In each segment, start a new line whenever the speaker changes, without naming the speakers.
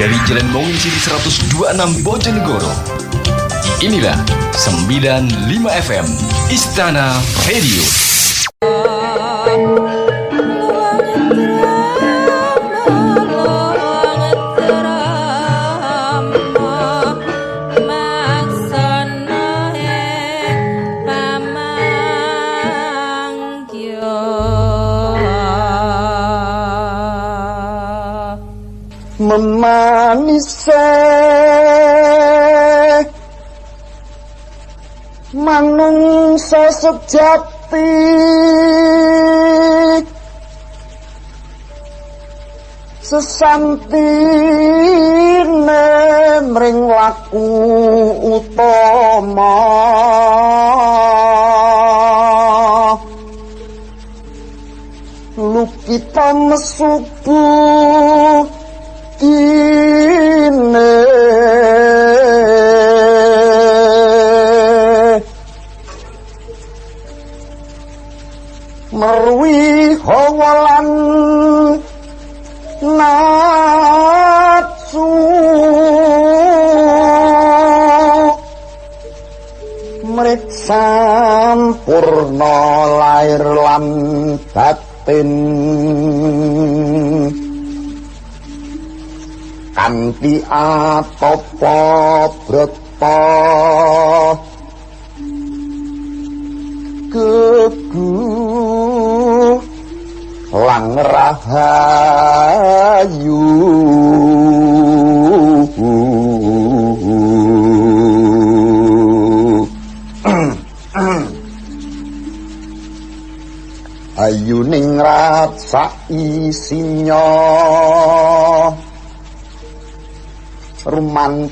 Dari Jalan Monginsidi 126 Bojonegoro. Inilah 95 FM Istana Radio.
Memanise manungsa sejati sesantine mring laku utama lukita mesubu dine merwi hawa lan nafsu mrit sampurna lair lan batin kanthi atapa brata gegu lang rahayu. Ayu ningrat saisinya rumantine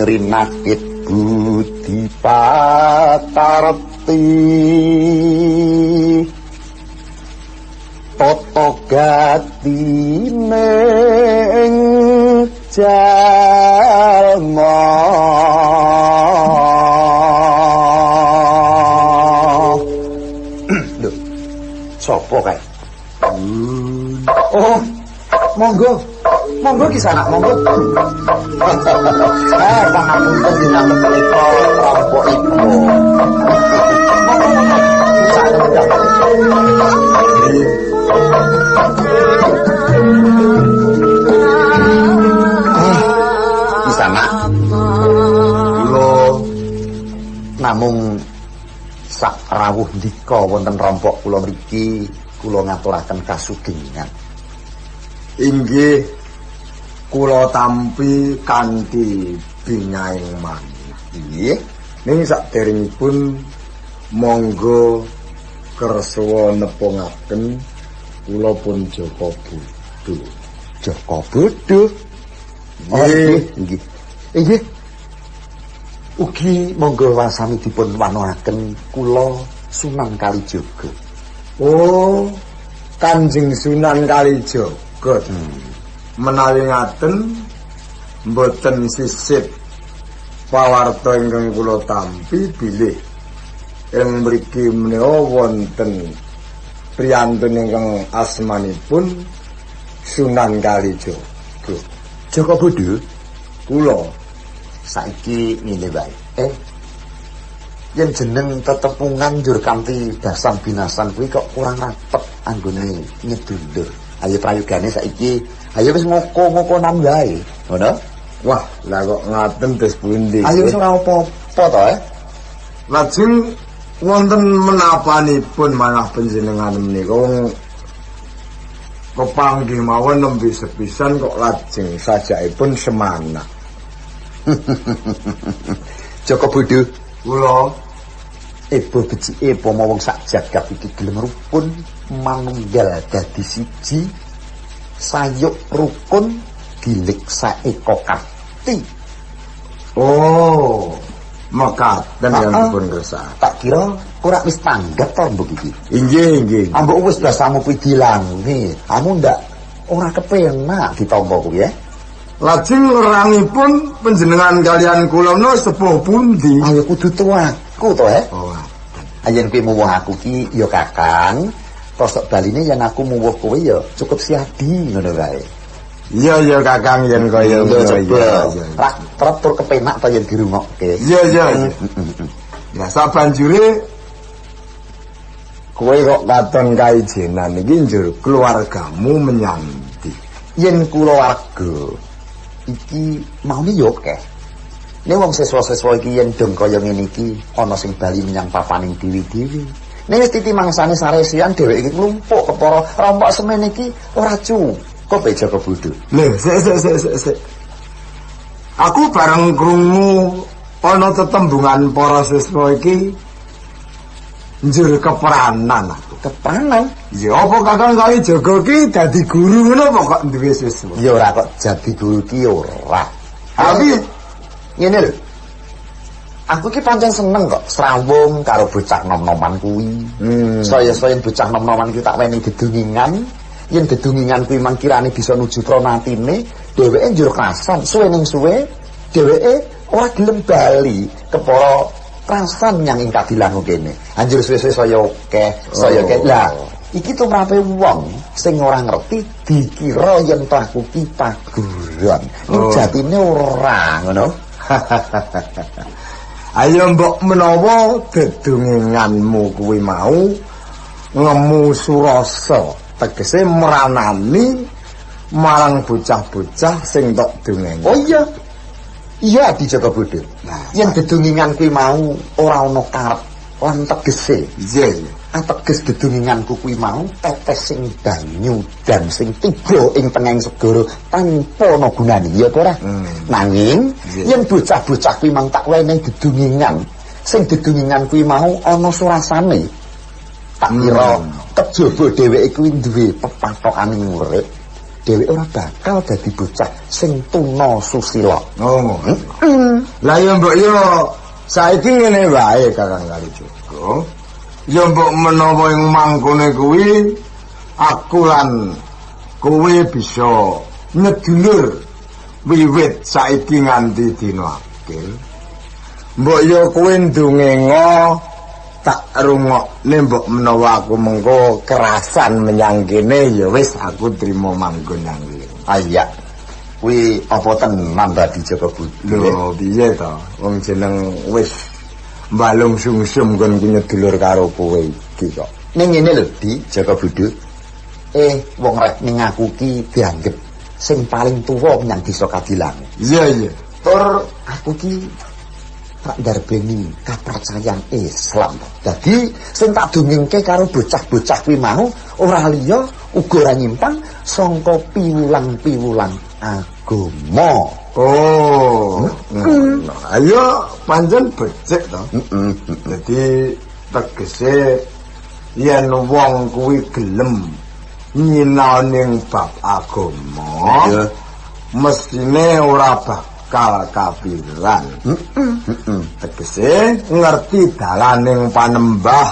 rinakit budi patarti tata gatine ing jalma. Lho, sapa kae? Oh, monggo. Monggo ki sanak, monggo. Pangapunten dinampen menika rompok ibu. Monggo, monggo. Ki sanak. Kula namung sak rawuh ndika wonten rompok kula mriki, kula ngaturaken kasugengan.
Inggih, kula tampi kanthi bingahing manah.
Nggih.
Ning saderengipun monggo kersa nepungaken kula pun Joko Bodho.
Joko Bodho?
Nggih,
nggih. Inggih. Ugi monggo wasami dipun wanoaken kula Sunan Kalijaga.
Oh, Kanjeng Sunan Kalijaga. Menawi ngaten mboten sisip pawarta ingkang kula tampi bilih ing mriki menika wonten priyantun ingkang asmanipun Sunan Kalijaga.
Joko Bodho,
kula
saiki ngene wae. Yen jeneng tetepungan njur kanthi basan binasan kuwi kok kurang rapet anggone nyedulur. Ayo prayogane saiki, ayo wis ngoko-ngokonan wae, ngono?
Wah, lah kok ngaten terus pundi?
Ayo wis ora apa-apa to, eh?
Lajeng wonten menapanipun malah panjenengan menika wong kepanggih mawon nembe sepisan kok lajeng sajakipun semanak.
Joko Bodho,
kula
ebo becike upama wong sak jagat iki gelem rukun manunggal dadi siji, sayuk rukun gilik saeka kapti.
Oh, mekaten yang dipun kersakaken.
Tak kira ora wis tanggep to mbok iki.
Inggih, inggih.
Ambok wis basamu kuwi dilangi, amu ndak ora kepenak ditampa kuwi ya.
Lajeng lerangipun panjenengan kalian kula menawa sepuh pundi?
Ayo kudu tuaku to, eh.
Oh,
Ayen kuwi muwuh aku ki ya Kakang, Kosok baline yen aku muwuh kowe ya cukup siadi ngono kae.
Iya iya Kakang yen kaya ngono iya.
Rak trep tur kepenak ta yen dirungokke.
Iya iya. Lah sabanjure kowe kok katon kaijenan iki njur keluargamu menyang ndi?
Yen kulawarga iki maune yo akeh. Nek wong siswa-siswa iki yen dong kaya ngene iki ana sing bali menyang papaning dewi-dewi. Nek wis titi mangsane saresian dheweke iki nglumpuk kepara rompok semene iki ora cukup e Jaka Bodho.
Lho, sik sik sik sik sik. Aku bareng krungu ana tetembungan para siswa iki njur kepranan aku.
Kepranan?
Ya apa Kakang Kalijaga ki dadi guru ngono apa kok duwe siswa?
Ya ora kok dadi guru ki ora.
Tapi
ngene lho. Aku ki pancen seneng kok srawung karo bocah nom-noman kuwi. Saya-saya bocah nom-noman kuwi tak weni dedungingan, yen dedungingan kuwi mang kirane bisa nuju pronatine, dheweke njur krasan suwe ning suwe, dheweke ora gelem bali kepara krasan nyang ing Kadilangu kene. Anjur suwe-suwe saya akeh, saya akeh. Lah, iki tumrape wong sing ora ngerti dikira yen aku ki paguron. Ning jatine ora ngono.
Ayo mbok menawa dedunginganmu kuwi mau ngemu surasa, tegese meranani marang bocah-bocah sing tok dongeng.
Oh iya. Iya Adi Jaka Bodho. Yen dedungingan kuwi mau ora ana karep lan tegese.
Iya iya.
Ateges dedunginganku kuwi mau tetes sing banyu dan sing tiba ing tengahing segara tanpa ana gunane, ya apa ora? Nanging yen bocah-bocah kuwi mang tak wenehi dedungingan, sing dedungingan kuwi mau ana surasane, tak kira kejaba dheweke kuwi duwe pepatokane urip, dheweke ora bakal dadi bocah sing tuna susila.
Oh. Lah ya mbok yo saiki ngene wae Kakang Kalijaga. Ya mbok menawa ing mangkone kuwi aku lan kowe bisa nyedulur wiwit saiki nganti dina akhir. Mbok ya kowe ndongenga tak rungokne, mbok menawa aku mengko kerasan menyang kene ya wis aku trimo manggon nang kene.
Ah iya. Kuwi apa tenan Adi Jaka Bodho?
Lho piye to? Wong jeneng wis balung sungsum kon ku nyedulur karo kowe iki kok.
Ning ngene lho Di Jaka Bodho. Wong rek ning aku ki dianggep sing paling tuwa menyang desa Kadilangu.
Iya iya.
Tur aku ki tak ndarbeni kapercayan Islam. Dadi sing tak dongengke karo bocah-bocah kuwi mau ora liya uga ora nyimpang sangka piwulang-piwulang agama.
Oh. Ayo pancen becik to. Dadi tegese yen wong kuwi gelem nyinaoni bab agama, mestine ora bakal kapiran. Tegese ngerti dalaning panembah,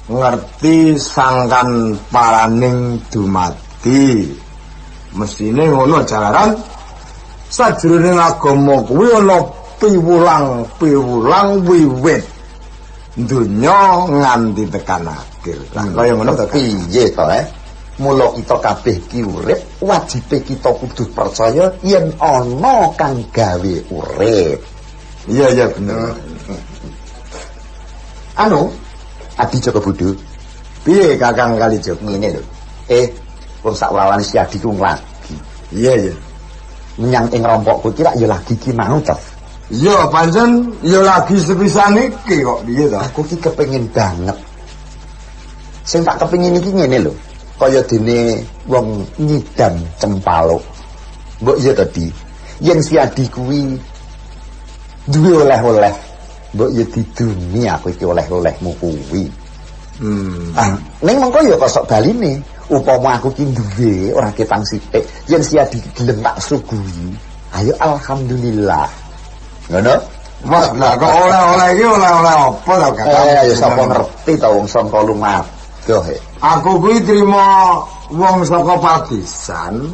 ngerti sangkan paraning dumadi. Mestine ngono jalaran sajroning agama kuwi ana piwulang-piwulang wiwit donya nganti tekan akhir. Lah kaya ngono to
piye to Mula kita kabeh ki urip, wajibe kita kudu percaya yen ana kang gawe urip.
Iya iya bener.
Anu, Adi Jaka Bodho.
Piye Kakang Kalijaga?
Ngene lho. Wong sakwalane si Adi ku nglagi.
Iya iya.
Menyang ing rompokku iki rak ya lagi ki mau to.
Iya pancen ya lagi sepisan iki kok piye to?
Aku ki kepengin banget. Sing tak kepengin iki ngene lho. Kaya dene wong nyidam cempaluk. Mbok iya to, Di. Yen si Adi kuwi duwe oleh-oleh, mbok ya didumi aku iki oleh-olehmu kuwi. Ah, ning mengko ya kosok baline. Upama aku ki duwe ora ketang sithik, yen si Adi gelem tak suguhi, ayo alhamdulillah. Ngono?
Wah, lah kok oleh-oleh iki oleh-oleh apa to, Kakang?
Ya sapa ngerti to wong sangka lumadoh.
Aku kuwi trimo wong saka padisan.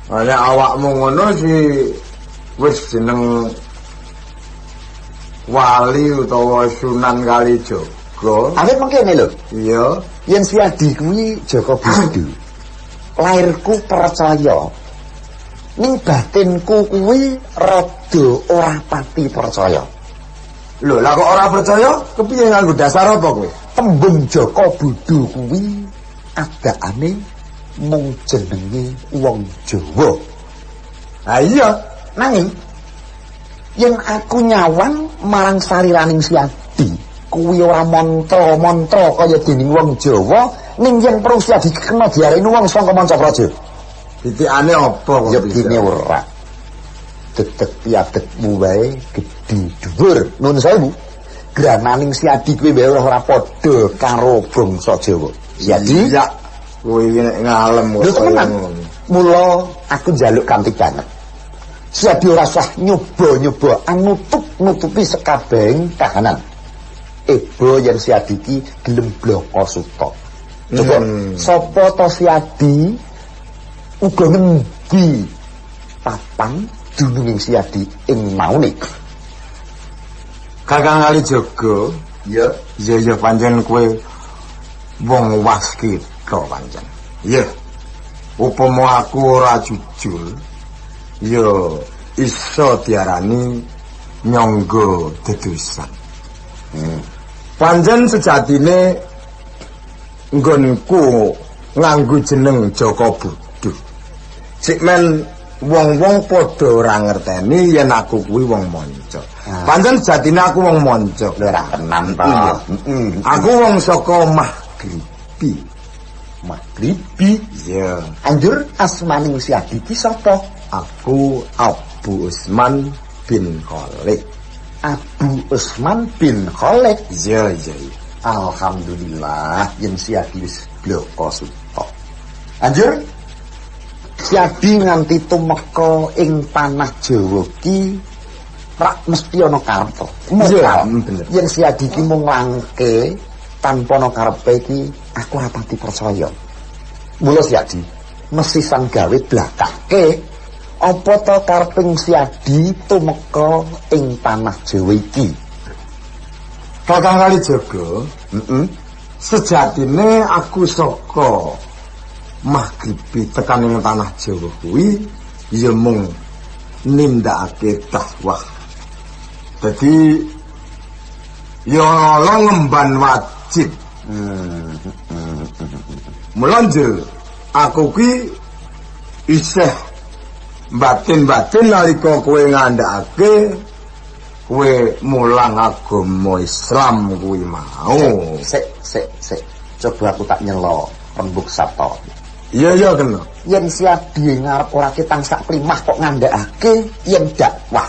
Nek awakmu ngono si wis jeneng wali utawa Sunan Kalijaga. Kalijaga.
Awit mengkene lho.
Iya.
Yen Siadi kuwi Joko Bodho. Lairku percaya. Ning batinku kuwi rada ora pati percaya.
Lho, lah kok ora percaya? Kepiye nganggo dasar apa kowe?
Tembung Joko Bodho kuwi adakane mung jenenge wong Jawa.
Ha iya,
nanging yen aku nyawang marang sariraning Siadi kuwi ora mantra-mantra kaya dening wong Jawa, ning yen perlu Siadi kena diarani wong saka manca praja.
Titikane apa kok?
Ya dene ora. Dedeg piadegmu wae gedhi dhuwur. Nuwun sewu. Grananing Siadi kuwi wae ora padha karo bangsa Jawa. Siadi?
Iya. Kowe iki nek ngalem
kok. Lho temenan. Mula aku njaluk kanthi banget. Siadi ora usah nyoba-nyoba anutup-nutupi sekabehing kahanan. Ebo yen Siadi ki gelem bloko suta. Coba sapa to Siadi uga ngendi papan dununging Siadi ing maune?
Kakang Kalijaga,
iya,
iya iya pancen kowe wong waskita pancen. Iya. Upama aku ora jujur, ya iso diarani nyangga dedusan. Pancen sejatine nggonku nganggo jeneng Joko Bodho. Sik men wong-wong padha ora ngerteni yen aku kuwi wong manca. Pancen sejatine aku wong manca.
Lho ora tenan to.
Aku wong saka Maghribi.
Maghribi?
Iya.
Anjur asmaning Siadi ki sapa?
Aku Abu Usman bin Khalid.
Abu Usman bin Khalid.
Iya, iya, iya.
Alhamdulillah yen Siadi wis bloko suta. Anjur Siadi nganti tumeka ing tanah Jawa ki rak mesti ana karep to.
Iya, bener.
Yen Siadi ki mung langke tanpa ana karepe ki aku ora pati percaya. Mula Siadi mesisan gawe blakake apa to kareping Siadi tumeka ing tanah Jawa iki.
Kakang Kalijaga, sejatine aku saka Maghribi tekan ing tanah Jawa kuwi ya mung nindakake dakwah. Dadi ya ana ngemban wajib. Mula njur aku kuwi isih batin-batin nalika kowe ngandhakake kowe mulang agama Islam kuwi mau.
Sik sik sik, coba aku tak nyelo rembug sabta.
Iya iya kena.
Yen Siadi ngarep ora ketang sak klimah kok ngandhakake yen dakwah.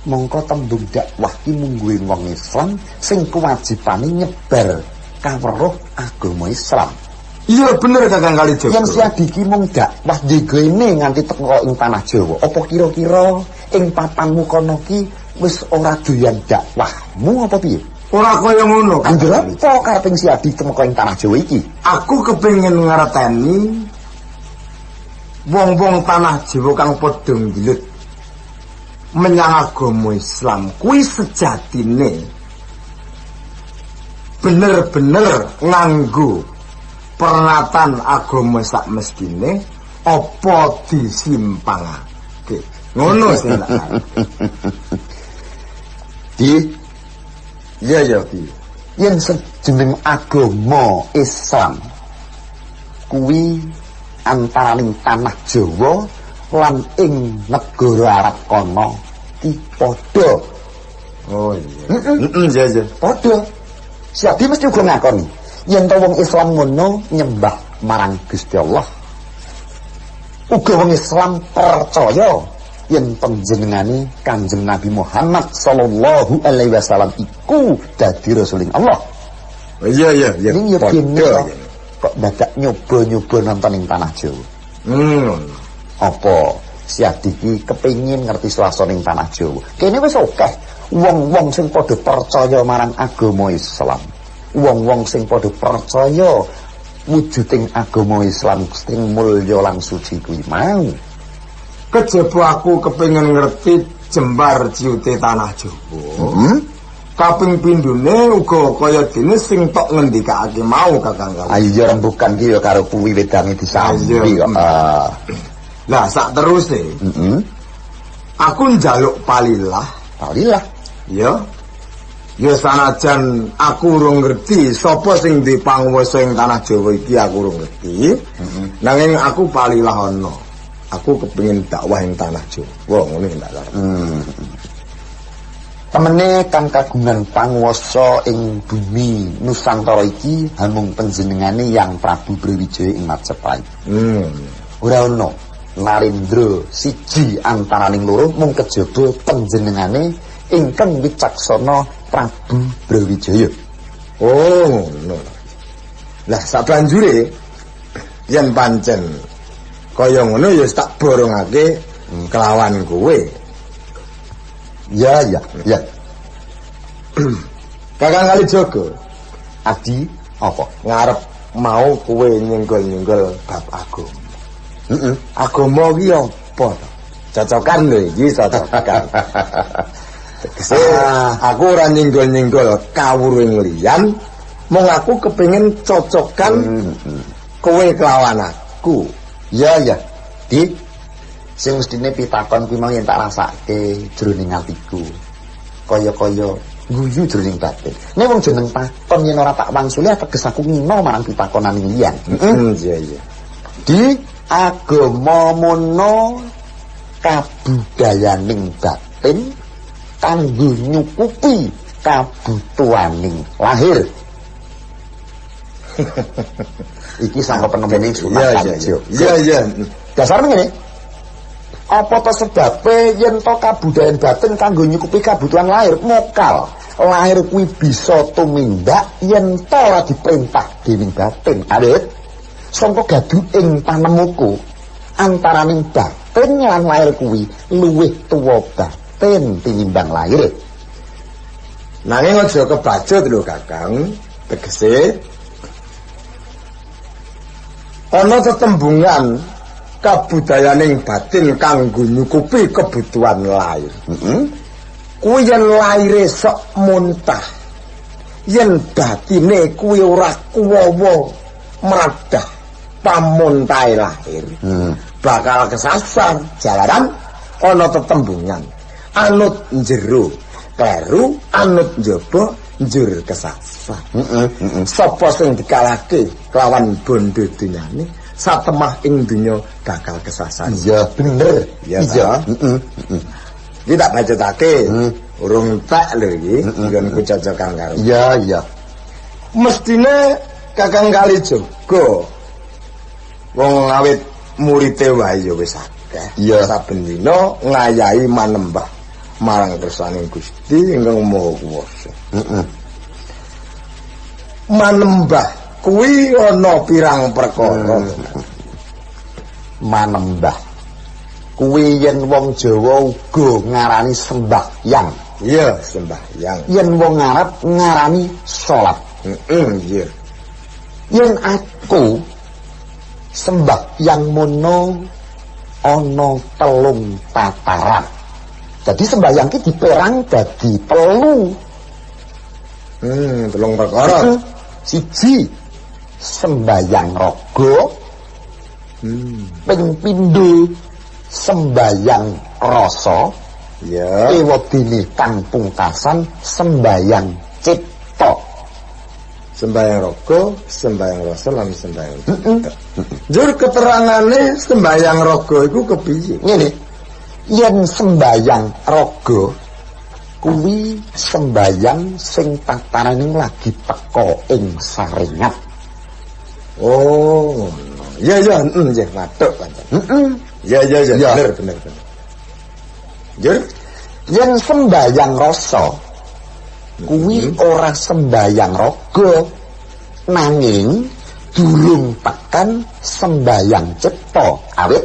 Mongko tembung dakwah ki mungguhe wong Islam sing kewajibane nyebar kaweruh agama Islam.
Iya bener Kakang Kalijaga.
Yen Siadi ki mung dakwah njegene nganti teko ing tanah Jawa, apa kira-kira ing papanmu kono ki wis ora doyan dakwahmu apa piye?
Ora kaya ngono.
Anjur apa kareping Siadi tumeka ing tanah Jawa iki?
Aku kepengin ngerteni wong-wong tanah Jawa kang padha nggilut menyang agama Islam kuwi sejatine bener-bener nganggo pernatan agama sak mestine apa disimpangake. Ngono sing tak arep.
Di
iya ya Ki.
Yen sejeneng agama Islam kuwi antaraning tanah Jawa lan ing negara Arab kono ki padha.
Oh iya. Iya iya.
Padha. Siadi mesti uga ngakoni yen to wong Islam ngono nyembah marang Gusti Allah. Uga wong Islam percaya yen panjenengane Kanjeng Nabi Muhammad sallallahu alaihi wasallam iku dadi rasuling Allah.
Oh, iya iya iya.
Ning yo kene kok dadak nyoba-nyoba nonton ing tanah Jawa. Apa Siadi iki kepengin ngerti suasana ing tanah Jawa. Kene wis akeh wong-wong sing padha percaya marang agama Islam. Wong-wong sing padha percaya wujuding agama Islam sing mulya lan suci kuwi mau.
Kejaba aku kepengin ngerti jembar ciute tanah Jawa. Kaping pindhone uga kaya dene sing tok ngendikake mau Kakang Kali.
Ayo rembukan ki ya karo kuwi wedange disambi kok.
Lah sak teruse.
Heeh.
Aku njaluk palilah.
Palilah.
Ya. Ya sanajan aku urung ngerti sapa sing duwe panguwasa ing tanah Jawa iki aku urung ngerti. Nanging aku palilah ana. Aku kepengin dakwah ing tanah Jawa ngene ndak arep.
Temene kang kagungan panguwasa ing bumi Nusantara iki hamung panjenengane Yang Prabu Brawijaya ing Majapahit. Ora ana narendra siji antaraning loro mung kejaba panjenengane ingkang wicaksana Prabu Brawijaya.
Oh, ngono. Lah sabanjure yen pancen kaya ngono ya tak borongake kelawan kowe.
Ya, ya, ya.
Kakang Kalijaga,
Adi apa?
Ngarep mau kowe nyenggol-nyenggol bab agama.
Heeh.
Agama ki apa to? Cocokan lho iki, cocokan. Tegese aku ora nyenggol-nyenggol kawruhing liyan, mung aku kepengin cocokan kowe kelawan aku.
Ya, ya. Di sing mestine pitakon kuwi mau yen tak rasake jroning atiku. Kaya-kaya guyu jroning batin. Nek wong jeneng takon yen ora tak wangsuli teges aku ngino marang pitakonaning liyan.
Iya, iya.
Di agama mono kabudayaning batin kanggo nyukupi kabutuhaning lahir. Iki sangka penemune Sunan Kalijaga.
Iya, iya.
Dasarnya ngene. Apa to sebabe yen to kabudayan batin kanggo nyukupi kabutuhan lahir? Mokal lahir kuwi bisa tumindak yen to ora diperintah dening batin. Awit sangka gaduh ing panemuku antaraning batin lan lahir kuwi luwih tuwa batin tinimbang lahir.
Nanging aja kebacut lho Kakang, tegese ana tetembungan kabudayaning batin kanggo nyukupi kebutuhan lahir. Kuwi yen lahire sok muntah, yen batine kuwi ora kuwawa mradah pamuntahe lahir, bakal kesasar jalaran ana tetembungan anut jero kleru, anut njaba njur kesasar. Sapa sing dikalahke kelawan bondo dunyane satemah ing dunya bakal kesasar.
Iya bener.
Iya. Iki tak bacotake. Urung tak lho iki, nggonku cocokan karo.
Iya, iya.
Mestine Kakang Kalijaga wong awit murite wae ya wis akeh.
Iya.
Saben dina ngayahi manembah marang kersaning Gusti ingkang Maha Kuwasa. Manembah kuwi ana pirang perkara.
Manembah kuwi yen wong Jawa uga ngarani sembahyang.
Iya, sembahyang.
Yen wong Arab ngarani salat.
Iya.
Yen aku sembahyang mono ana telung tataran. Jadi sembahyang ki diperang dadi telu.
Telung perkara.
Siji sembahyang raga. Ping pindho sembahyang rasa.
Ya.
Ewadene kang pungkasan sembahyang cipta.
Sembahyang raga, sembahyang rasa lan sembahyang cipta. Njur keterangane sembahyang raga iku kepiye?
Ngene. Yen sembahyang raga kuwi sembahyang sing tatarane lagi teka ing saringat.
Oh, ngono. Ya ya, nggih, watuk pancen. Ya ya ya, bener bener bener. Njur
yen sembahyang rasa kuwi ora sembahyang raga, nanging durung tekan sembahyang cipta. Awit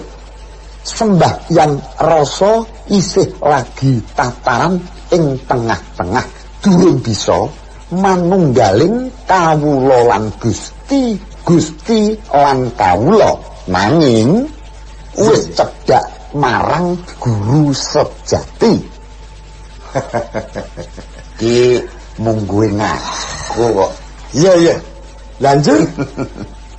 sembahyang rasa isih lagi tataran ing tengah-tengah, durung bisa manunggaling kawula lan Gusti, Gusti lan kawula, nanging wis cedhak marang guru sejati. Ki Mungguhe ngaku kok.
Iya iya. Lanjut.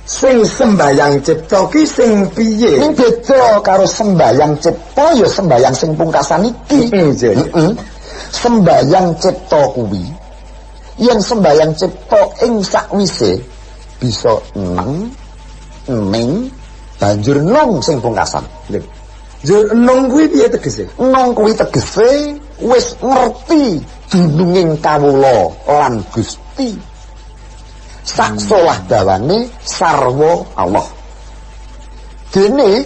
Sing sembayang cipta ki sing piye?
Ning beda karo sembayang cipta ya sembayang sing pungkasan iki.
Iya iya.
Sembayang cipta kuwi yen sembayang cipta ing sakwise bisa neng, ning, banjur nong sing pungkasan.
Lho. Njur nong kuwi piye tegese?
Nong kuwi tegese wis ngerti dununging kawula lan Gusti. Sak solah dawane sarwa Allah. Dene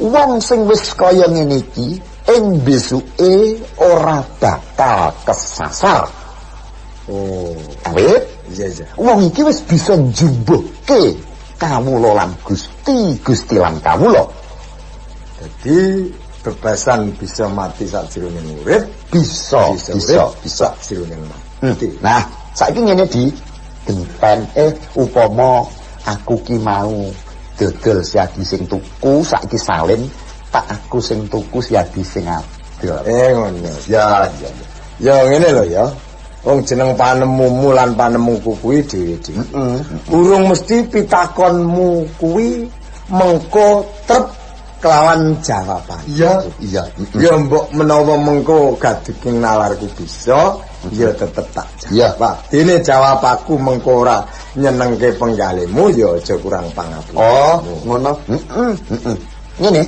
wong sing wis kaya ngene iki ing besuke ora bakal kesasar.
Oh,
awit
iya iya.
Wong iki wis bisa njumbuhke kawula lan Gusti, Gusti lan kawula.
Dadi bebasan bisa mati sakjroning urip,
bisa bisa
bisa sakjroning mati.
Nah, saiki ngene di genten upama aku ki mau dodol siadi sing tuku, saiki salin tak aku sing tuku siadi sing adol.
Ngono.
Ya ya.
Ya ngene lho ya. Wong jeneng panemumu lan panemuku kuwi dhewe-dhewe. Urung mesti pitakonmu kuwi mengko trep kelawan jawaban.
Iya, iya.
Ya mbok menawa mengko gaduking nalarku bisa, ya tetep tak jawab. Dene jawab aku mengko ora nyenengke penggalihmu ya aja kurang pangapura.
Oh, ngono. Heeh. Ngene.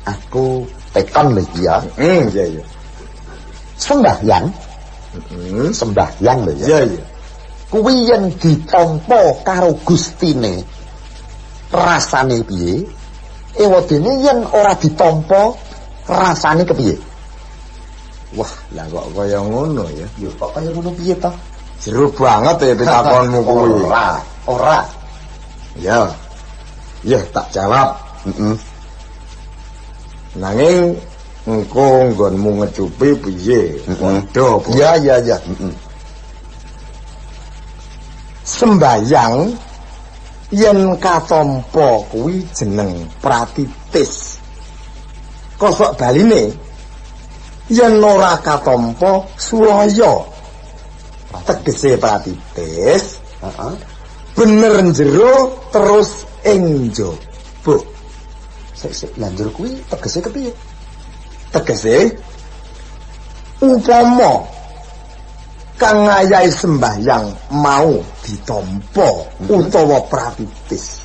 Aku tekon lho iki ya.
Iya iya.
Sembahyang. Sembahyang lho ya.
Iya iya.
Kuwi yen ditampa karo Gustine rasane piye? Ewadene yen ora ditampa rasane kepiye?
Wah, lah kok kaya ngono ya?
Ya kok kaya ngono piye to?
Jero banget ya pitakonmu kuwi.
Ora, ora.
Ya. Ya tak jawab.
Heeh.
Nanging engko nggonmu ngecupi piye? Padha apa?
Ya ya ya. Heeh.
Sembayang yen katampa kuwi jeneng pratitis. Kosok baline yen ora katampa sulaya. Tegese pratitis,
heeh.
Bener jero terus ing njaba.
Sik sik lanjur kuwi tegese kepiye?
Tegese upama kang ngayahi sembahyang mau ditampa utawa pratitis,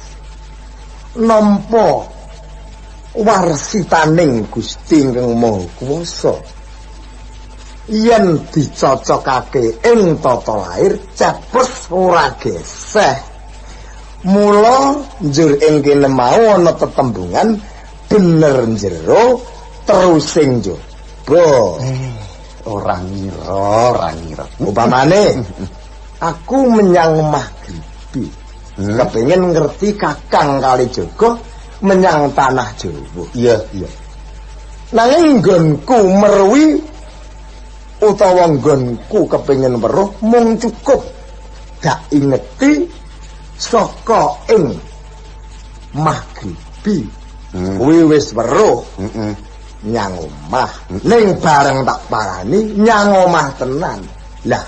nampa warsitaning Gusti Ingkang Maha Kuwasa, yen dicocokake ing tata lair cepes ora geseh. Mula njur ing kene mau ana tetembungan bener jero terus sing njaba.
Ora ngira, ora ngira.
Upamane aku menyang omah Gribi, kepengin ngerti Kakang Kalijaga menyang tanah Jawa.
Iya, iya.
Nanging nggonku merwi utawa nggonku kepengin weruh mung cukup dak ingeti saka ing omah Gribi. Kuwi wis weruh. Nyang omah. Ning bareng tak parani nyang omah tenan. Lah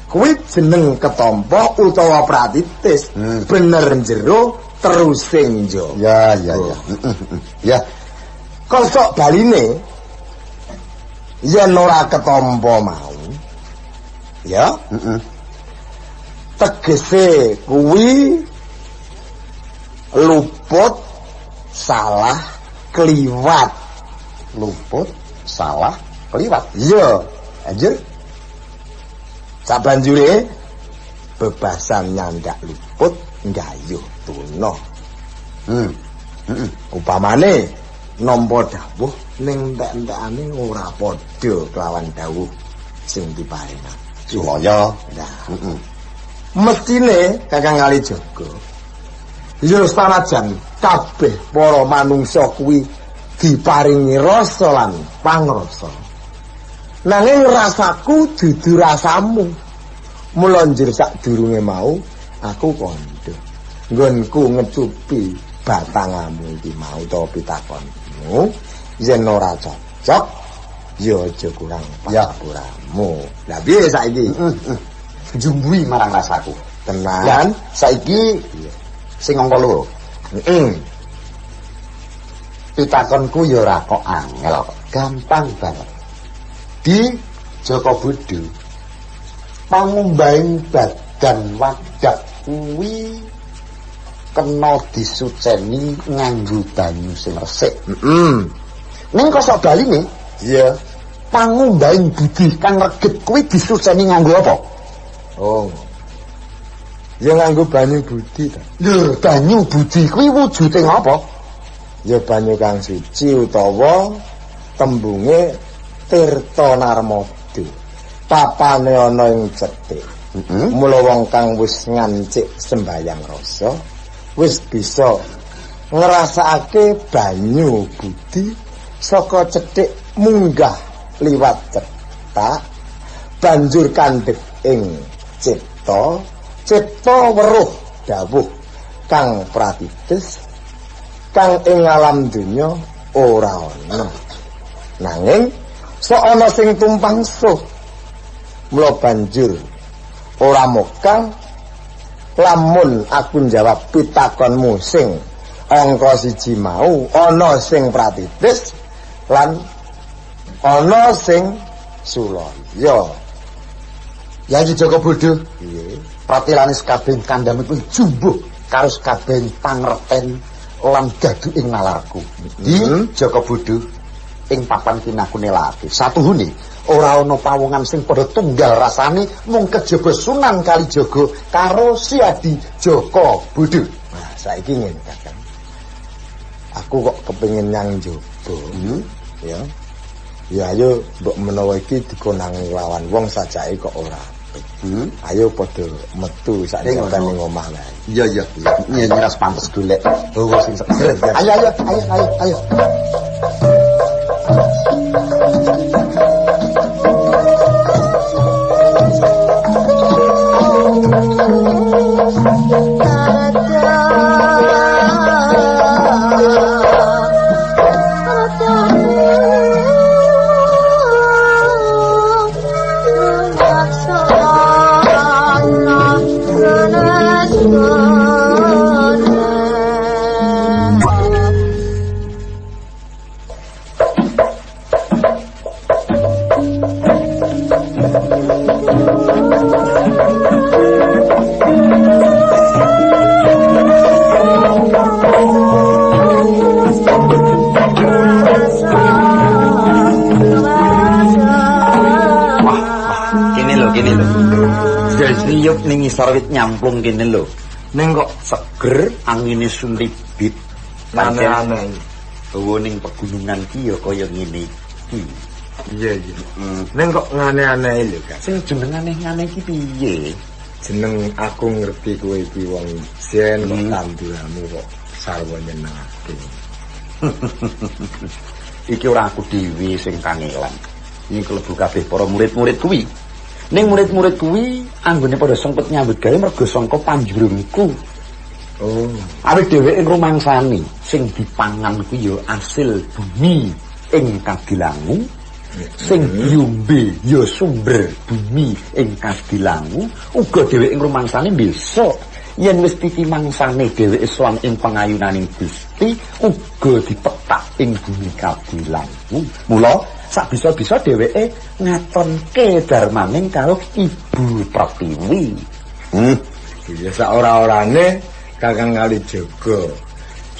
kuwi jeneng ketampa utawa pratitis. Bener jero terus sing njaba.
Ya ya ya. Ya.
Kosok baline yen ora ketampa mau ya. Tegese kuwi luput salah kliwat.
Luput salah kliwat.
Iya.
Anjir.
Sabanjure bebasan nyandak luput nggayuh tuna. Upamane nampa dawuh ning entek-entekane ora padha kelawan dawuh sing diparingake.
Sulaya.
Nah, mestine Kakang Kalijaga ya sanajan kabeh para manungsa kuwi diparingi rasa lan pangrasa. Nanging rasaku dudu rasamu. Mula njur sadurunge mau aku kandha. Nggonku ngecupi batangamu iki mau ta pitakonmu yen ora cocok Ya aja kurang pangapuramu. Lah piye saiki?
Jumbui marang rasaku.
Tenan.
Saiki sing angka 2.
Heeh.
Pitakonku ya ora kok angel, gampang banget. Di Joko Bodho pangumbahing badan wadak kuwi kena disuceni nganggo banyu sing resik.
Heeh.
Ning kosok baline,
iya,
pangumbahing budi kang reget kuwi disuceni nganggo apa?
Oh. Ya nganggo banyu budi ta.
Lho, banyu budi kuwi wujude ngapa?
Ya banyu kang suci utawa tembunge Tirta Narmada. Papane ana ing cethik. Mula wong kang wis ngancik sembayang rasa wis bisa ngrasakake banyu budi saka cethik munggah liwat cetak banjur kandhek ing cipta, cipta weruh dawuh kang pratitis kang ing alam donya ora ana. Nanging sok ana sing tumpang suh. Mula banjur ora mokal lamun aku njawab pitakonmu sing angka 1 mau ana sing pratitis lan ana sing sulaya.
Ya iki Joko Bodho.
Piye?
Pratilane kabeh kandhane kuwi jumbuh karo kabeh pangerten lan gaduh ing nalarku. Di Joko Bodho ing papan kini aku nelake. Satuhune ora ana pawongan sing padha tunggal rasane mung kejaba Sunan Kalijaga karo Siadi Joko Bodho.
Nah, saiki ngene Kakang. Aku kok kepengin nyang njaba. Ya. Ya ayo mbok menawa iki dikonang lawan wong sajake kok ora apik. Ayo padha metu sak jaban ning omah wae.
Iya iya. Nyeras pantes golek hawa sing seger. Ayo ayo ayo ayo ayo. Riyup ning ngisor wit nyamplung kene lho. Ning kok seger, angine sulibit.
Aneh-aneh.
Hawa ning pegunungan ki ya kaya ngene iki.
Iya iya. Ning kok ngane-aneh lho, Kak.
Sing jeneng aneh-aneh iki piye?
Jeneng aku ngerti kowe iki wong ijen kok tanduramu kok sarwa nyenengake.
Iki ora aku dhewe sing kangelan. Iki klebu kabeh para murid-murid kuwi. Ning murid-murid kuwi anggone padha sempet nyambut gawe mergo sangka panjurungku.
Oh,
awit dheweke rumangsani sing dipangan kuwi ya asil bumi ing Kadilangu, sing diombe ya sumber bumi ing Kadilangu, uga dheweke rumangsani besok yen wis titi mangsane dheweke sowan ing pangayunaning Gusti uga dipetak ing bumi Kadilangu. Mula sak bisa-bisa dheweke ngatonke darmaning karo Ibu Pratiwi.
Iya sak ora-orane Kakang Kalijaga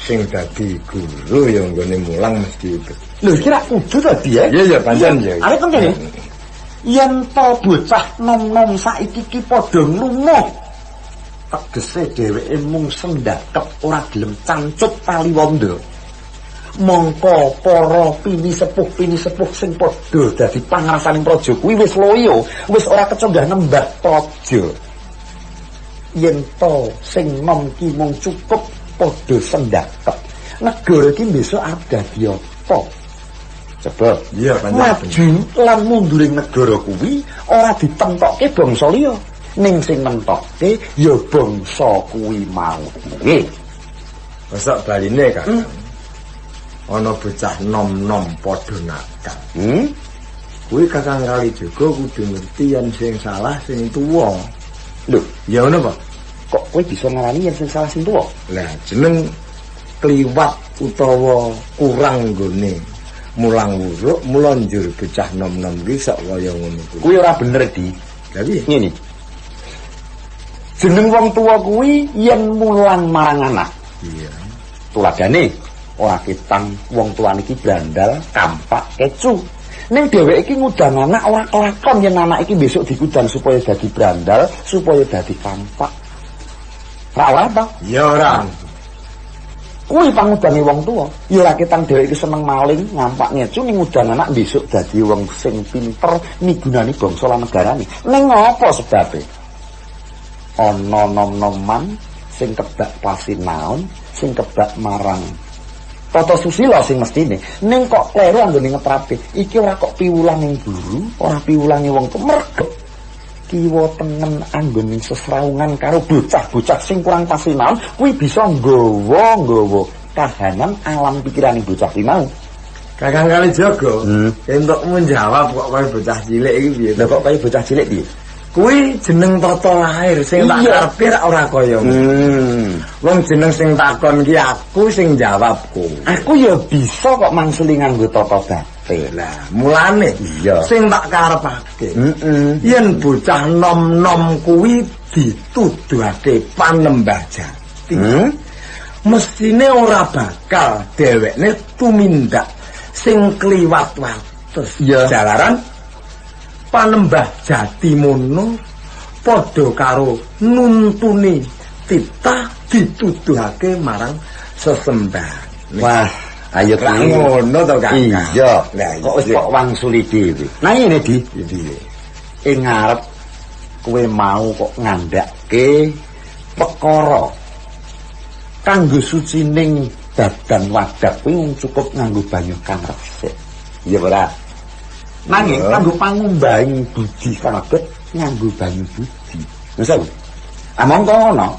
sing dadi guru ya nggone mulang mesti.
Lho iki rak kudu to, Di?
Iya iya pancen ya.
Arep kene. Yen to bocah nom-nom saiki ki padha nglumuh, tegese dheweke mung sendakep ora gelem cancut tali wanda. Mongko para pinisepuh-pinisepuh sing padha dadi pangrasaning praja kuwi wis loyo, wis ora keconggah nembah praja. Yen to sing nom ki mung cukup padha sendakep, negara iki besok arep dadi apa? Coba.
Iya,
maju lan munduring negara kuwi ora ditentokke bangsa liya, ning sing nentokke ya bangsa kuwi mau dhewe.
Besok baline, Kakang. Ana bocah nom-nom padha nakal. Kuwi Kakang Kalijaga kudu ngerti yen sing salah sing tuwa.
Lho,
ya ngono apa?
Kok kowe bisa ngarani yen sing salah sing tuwa?
Lah, jeneng kliwat utawa kurang nggone mulang wuruk mula njur bocah nom-nom ki sok kaya ngono kuwi.
Kuwi ora bener, Di.
Lah piye?
Ngene. Jeneng wong tuwa kuwi yen mulang marang anak.
Iya.
Tuladane ora ketang wong tuane iki brandal, kampak, kecu. Ning dheweke iki ngundang anak ora kelakon yen anak iki besok dikudang supaya dadi brandal, supaya dadi kampak. Ra ora ta?
Ya ora.
Kuwi pangudange wong tuwa. Ya ora ketang dheweke iki seneng maling, ngampak, ngecu ning ngundang anak besok dadi wong sing pinter migunani bangsa lan negarane. Ning apa sebabe? Ana nom-noman sing kebak pasinaon, sing kebak marang tata susila sing mestine. Ning kok kleru anggone ngetrape. Iki ora kok piwulange guru, ora piwulange wong tuwa, mergo kiwa tengen anggone sesrawungan karo bocah-bocah sing kurang pasinaon kuwi bisa nggawa-nggawa kahanan alam pikirane bocah kuwi mau.
Kakang Kalijaga, entuk menjawab kok kaya bocah cilik iki piye?
Lha kok kaya bocah cilik piye?
Kuwi jeneng tata lahir sing tak karepe ora kaya ngono. Wong jeneng sing takon ki aku sing jawab kowe.
Aku ya bisa kok mangsuli nganggo tata batin.
Lah, mulane
iya
sing tak karepake. Yen bocah nom-nom kuwi dituduhake panembah jati. Mestine ora bakal dhewekne tumindak sing kliwat wates. Jalaran panembah jati mono padha karo nuntuni titah dituduhake marang sesembahan.
Wah, ayo
ngono to, Kang.
Iya. Kok wis kok wangsuli dhewe. Nah ngene, Di.
Piye?
Ing ngarep kowe mau kok ngandhake perkara kanggo sucining badan wadah kuwi cukup nganggo banyu kang resik. Iya ora? Nanging kanggo pangumbahing budi kalebet nganggo banyu budi. Wis aku. Among ngono.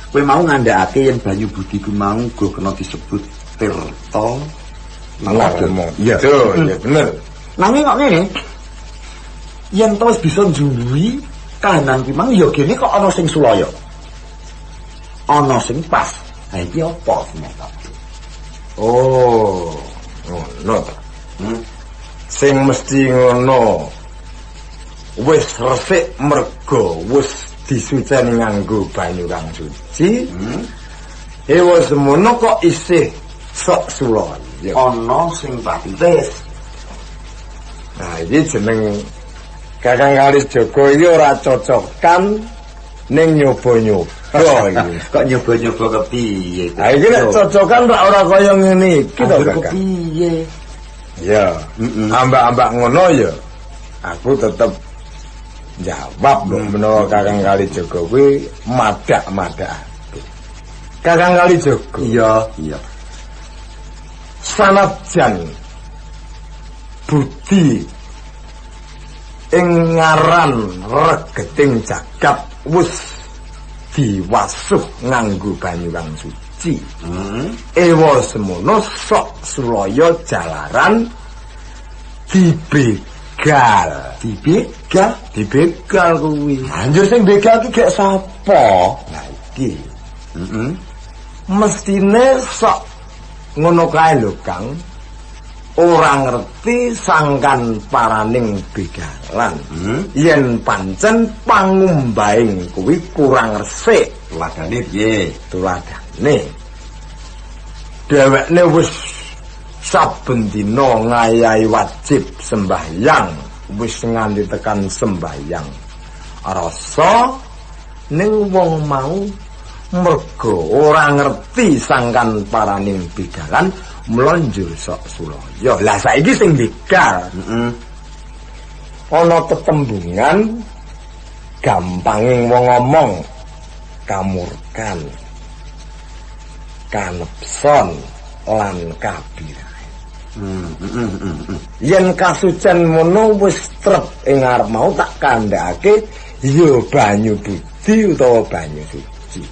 Kowe mau ngandhakake yen banyu budi ku mau uga kena disebut tirta
narmada. Iya, iya bener.
Nanging kok ngene. Yen to wis bisa njuwi kahanan ki mang ya gene kok ana sing sulaya. Ana sing pas. Ha iki apa ternyata?
Oh, ngono ta. Sing mesti ngono wis resik merga wis disuceni nganggo banyu kang suci. Ewa semono kok isih sok sulaya.
Ana sing patitis.
Nah, iki jeneng Kakang Kalijaga iki ora cocokan ning nyoba-nyoba iki.
Kok nyoba-nyoba kepiye?
Ha iki nek cocokan ora kaya ngene iki to, Kakang.
Kepiye?
Ya, ambak-ambak ngono ya. Aku tetep jawab mbok menawa Kakang Kalijaga kuwi madak-madak. Kakang Kalijaga.
Iya, iya.
Sanajan budi ing ngaran regeting jagat wis diwasuh nganggo banyu kang suci. Ewa semono sok sulaya jalaran dibegal.
Dibegal?
Dibegal kuwi.
Anjur sing begal ki gek sapa?
Lah iki. Mestine sok ngono kae lho, Kang. Ora ngerti sangkan paraning begalan. Yen pancen pangumbahing kuwi kurang resik.
Tuladane piye?
Tuladane dhewekne wis saben dina ngayahi wajib sembahyang, wis nganti tekan sembahyang rasa ning wong mau merga ora ngerti sangkan paraning begalan mlonjur sok sulaya. Lah saiki sing begal ana tetembungan gampanging wong ngomong kamurkan, kanepson lan kabirahe. Yen kasucen mono wis trep ing ngarep mau tak kandhakake ya banyu budi utawa banyu suci.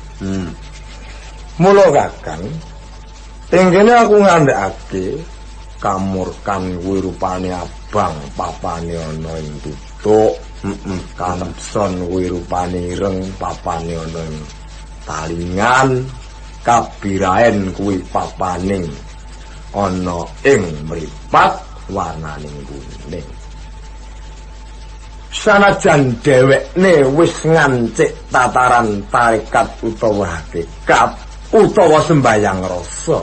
Mula Kakang, ing kene aku ngandhakake Kamurkan kuwi rupane abang, papane ana ing tutuk. Kanepson kuwi rupane ireng, papane ana ing talingan. Kabiraen kuwi papane ana ing mripat, warnane kuning. Sanajan dhewekne wis ngancik tataran tarekat utawa hakikat utawa sembayang rasa,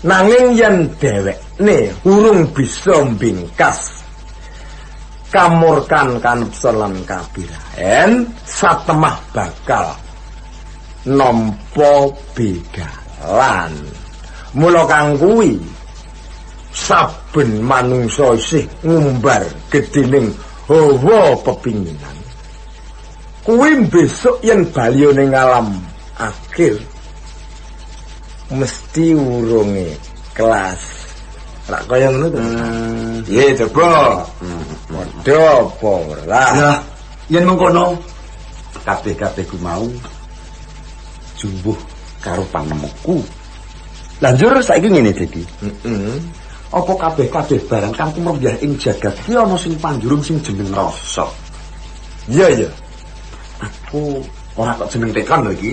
nanging yen dhewekne urung bisa mbingkas kamurkan kanepson lan kabiraen, satemah bakal nampa begalan. Mula kang kuwi saben manungsa isih ngumbar gedhening hawa pepinginan kuwi, besok yen bali ning alam akhir mesti urunge kelas. Rak kaya ngono to. Piye coba? Padha apa ora?
Lah, yen mengkono kabeh-kabeh ku mau jumbuh karo panemuku. Lanjur saiki ngene, Dedi.
Heeh.
Apa kabeh-kabeh barang kang kumrembyah ing jagat ki ana sing panjurung sing jeneng rasa?
Iya, iya.
Aku ora kok jeneng tekon lho iki.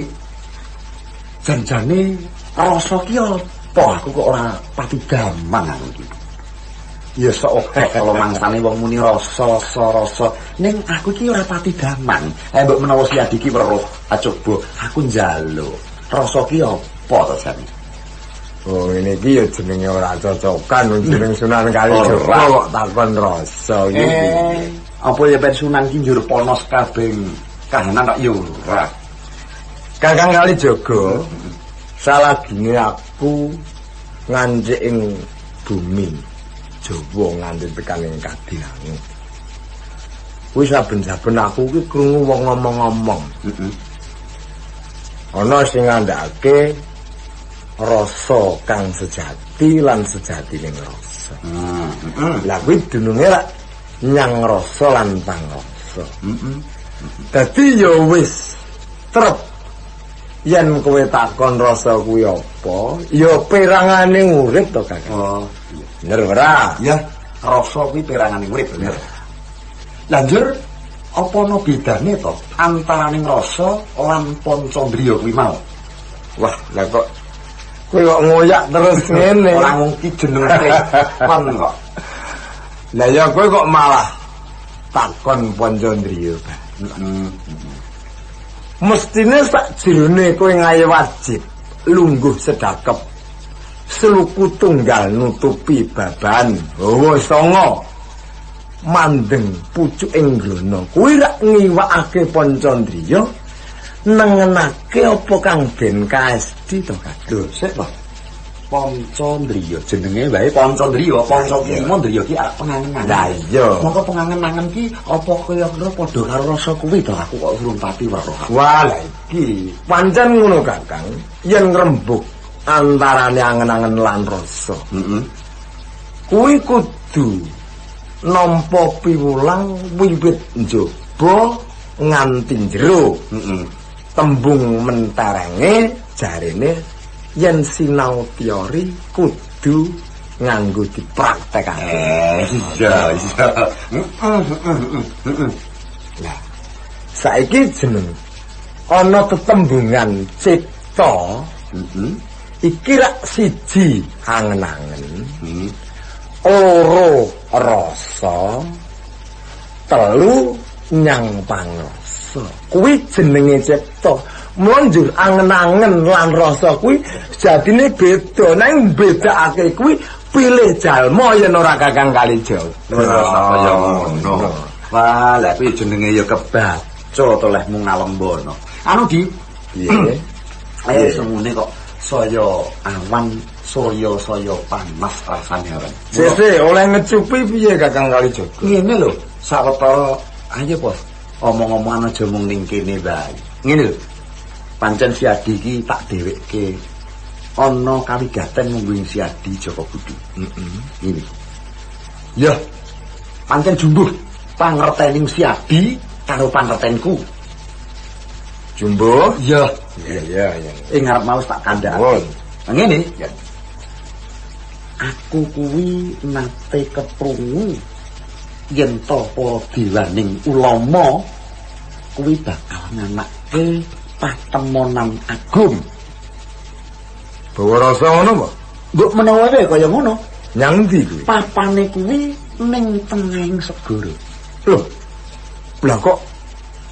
Janjane rasa ki apa? Aku kok ora pati gampang aku iki. Ya sok akeh kalau mangsane wong muni rasa, rasa, rasa. Ning aku ki ora pati damang. Mbok menawa si Adi ki weruh, coba aku njaluk. Rasa ki apa to jane?
Oh, ini iki ya jenenge ora cocokan, jeneng Sunan Kalijaga kok takon rasa iki.
Apa ya ben Sunan ki njur ponos kabeh kahanan tak ya ora.
Kakang Kalijaga, salagine aku ngancik ing bumi Jawa nganti tekan ing Kadilangu. Kuwi saben-saben aku ki krungu wong ngomong-ngomong. Ana sing ngandhake rasa kang sejati lan sejatining rasa. Lah kuwi dununge rak nyang rasa lan pangrasa. Dadi ya wis trep yen kowe takon rasa kuwi apa, ya perangane urip to, Kakang.
Oh, iya.
Bener ora?
Ya, rasa kuwi perangane urip bener. Lanjur apa ana bedane to antaraning rasa lan pancandriya kuwi mau?
Wah, lah kok kowe kok ngoyak terus ngene.
Ora wong ki jeneng tekon kok.
Lah ya kowe kok malah takon pancandriya. Mestine sak jerone kowe ngaye wajib lungguh sedakep seluku tunggal nutupi baban hawa sanga mandeng pucuk ing grana kuwi rak ngiwakake pancandriya nengenake apa kang den kaesti to, Kakang.
Lho, sik to. Pancandriya jenenge wae Pancandriya, panca ki lima ndriya ki arep pengangen-angen.
Lah iya.
Mongko pengangen-angen ki apa kaya-kaya padha karo rasa kuwi to? Aku kok urung pati weruh.
Wah, lah iki pancen ngono, Kakang. Yen ngrembug antarane angen-angen lan rasa. Kuwi kudu nampa piwulang wiwit njaba nganti jero. Tembung menterenge jarene yen sinau teori kudu nganggo dipraktekake.
Iya, iya.
Lah, saiki jeneng ana tetembungan cipta. Iki rak siji angen-angen, loro rasa, telu nyang pangrasa. Kuwi jenenge cipta. Mula njur angen-angen lan rasa kuwi sejatine beda. Nanging mbedakake kuwi pilih jalma yen ora Kakang Kalijaga.
Rasa kaya ngono. Wah, lah kuwi jenenge ya kebaca to lehmu ngalembono. Anu di
Piye?
Semune kok saya awan, surya saya panas rasane awan.
Sese oleh ngecupi piye Kakang Kalijaga?
Ngene lho, sawetara ayo bos, omong-omongan aja mung ning kene wae. Ngene lho. Pancen si Adi iki tak dhewekke ana kawigaten mungguing si Adi Joko Budi. Ngene. Ya, pancen jumbuh pangertening si Adi karo pangertenku.
Jumbuh?
Iya.
Iya, iya, iya.
Ing ngarep mau tak kandhakake. Ngene, ya. Aku kuwi nate keprungu yen to para dewaning ulama kuwi bakal nganake patemonan agung.
Bawa rasa ngono apa?
Mbok menawa wae kaya ngono.
Nyang ndi kuwi?
Papane kuwi ning tengahing segara.
Loh. Lah kok